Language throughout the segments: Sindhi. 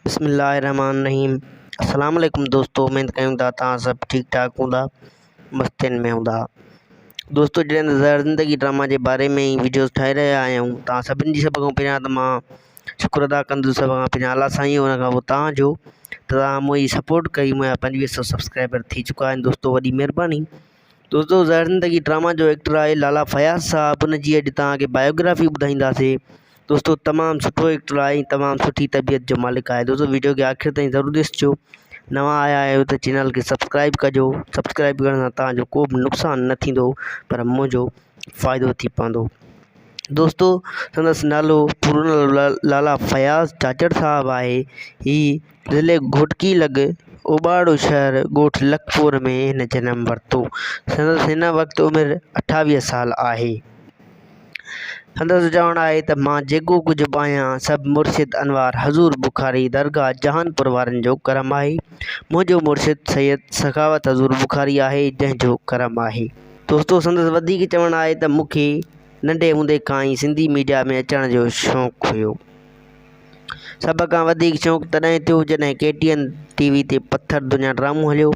بسم الله الرحمٰن الرحيم السلام عليڪم دوستو اميد ڪيون ٿا توهان سڀ ٺيڪ ٺاڪ هوندا مستين ۾ هوندا دوستو جڏهن ته زهر زندگي ڊراما جي باري ۾ ئي ويڊيوز ٺاهي رهيا آهيون توهان سڀني جي سڀ کان پهريان ته مان شڪر ادا ڪندس سڀ کان پهريان الله سائين ان کان پوء توهان جو ته توهان منهنجي سپورٽ ڪئي منهنجا 25 سو سبسڪرائبر ٿي چڪا آهن دوستو وڏي مهرباني دوستو زهر زندگي ڊراما جو ايڪٽر آهي لالا فياض صاحب ان جي اڄ توهان کي بايوگرافي ٻڌائينداسي دوستو تمام سٺو ايڪٽر آهي ۽ تمام سٺي طبيعت جو مالڪ آهي دوستو ويڊيو کي آخر تائين ضرور ڏسجو نوان آيا آهيو ته چينل کي سبسڪرائب ڪجو سبسڪرائب ڪرڻ سان توهان جو ڪو به نقصان نه ٿيندو پر منهنجو فائدو ٿي پوندو دوستو سندس نالو پورو نالو لالا فياض چاچڙ صاحب آهي هي ضلعي گهوٽڪي لڳ اوٻاڙو شهر ڳوٺ لکپور ۾ هن جنم ورتو. سندس هن وقت عمر 28 سال آهي. سندس چوڻ آهي ته مان جيڪو ڪجهه به آهيان سڀ مرشد انوار حضور بخاري درگاهه جهانپور وارن جو ڪرم آهي. منهنجو مرشد سيد سخاوت حضور بخاري آهي جنهن جو ڪرم آهي. دوستو سندس وڌيڪ چوڻ آهي ته مون کي ننڍي هوندي کان ئي سنڌي ميڊيا ۾ اچڻ جو شوق هيو. سڀ کان وڌيڪ شوق تڏهن ٿيو جڏهن ڪي ٽي اين ٽي وي تي پٿر دنيا ڊرامو هليو.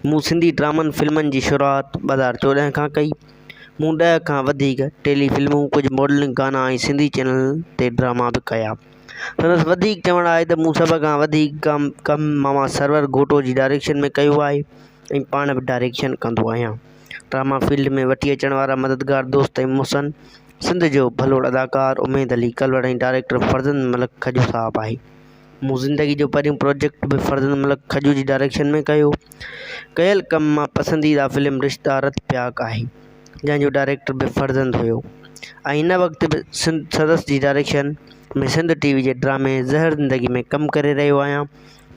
مون سنڌي ڊرامن فلمن جي شروعات 2014 کان ڪئي. مون ڏهه کان وڌيڪ ٽيلي فلمون، ڪجهه ماڊلنگ گانا ۽ سنڌي چينلن تي ڊراما به ڪيا. سندس وڌيڪ چوڻ آهي ته مون سڀ کان وڌيڪ ڪم ماما سرور گهوٽو جي ڊائريڪشن ۾ ڪيو آهي ۽ پاڻ به ڊائريڪشن ڪندو آهيان. ڊراما فيلڊ ۾ وٺي اچڻ وارا مددگار دوست ۽ محسن سنڌ جو ڀلوڙ اداڪار اميد علي ڪلوڙ ۽ ڊائريڪٽر فرزند ملڪ کجو صاحب آهي. مون زندگي جو پهريون پروجيڪٽ به فرزند ملڪ کجو جي ڊائريڪشن ۾ ڪيو. ڪيل ڪم مان پسنديده فلم رشتا رت پياڪ آهي، جنهن جو ڊائريڪٽر به فرزند هيو ۽ هن وقت به سندس جي ڊائريڪشن ۾ سنڌ ٽي وي جي ڊرامي زهر زندگي ۾ ڪم ڪري رهيو آهيان.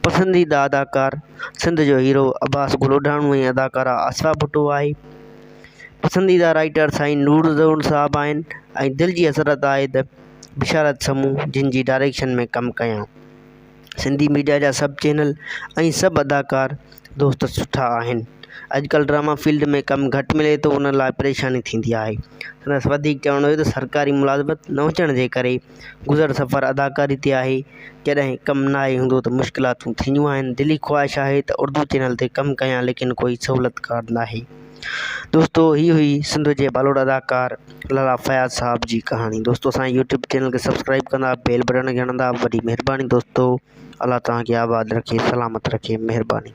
پسنديده اداڪار سنڌ جو هيرو عباس گلوڍاڻو ۽ اداڪارا آصفه ڀٽو آهي. پسنديده رائيٽر سائين نور زئور صاحب آهن ۽ دل جي حسرت آهي ته بشارت سمون جن جي ڊائريڪشن ۾ ڪم ڪيان. سنڌي ميڊيا جا سڀ چينل ۽ سڀ اداڪار دوست سٺا آهن. اڄڪلهه ڊراما فيلڊ ۾ ڪم گهٽ ملي ٿو ان لاء پريشاني ٿيندي آهي. سندس وڌيڪ چوڻ هيو ته سرڪاري ملازمت نه هجڻ جي ڪري گذر سفر اداڪاري تي آهي جڏهن ڪم ناهي هوندو ته مشڪلاتون ٿينديون آهن دلي خواهش آهي ته اردو چينل تي ڪم ڪيان ليڪن ڪوئي سهولتڪار ناهي. دوستو هي هئي سنڌ جي بالوڊ اداڪار لالا فياض صاحب جي ڪهاڻي دوستو اسان جي يوٽيوب چينل کي سبسڪرائب ڪندا بيل بٽڻ کي هڻندا وڏي مهرباني دوستو الله توهان کي آباد رکي سلامت رکي مهرباني.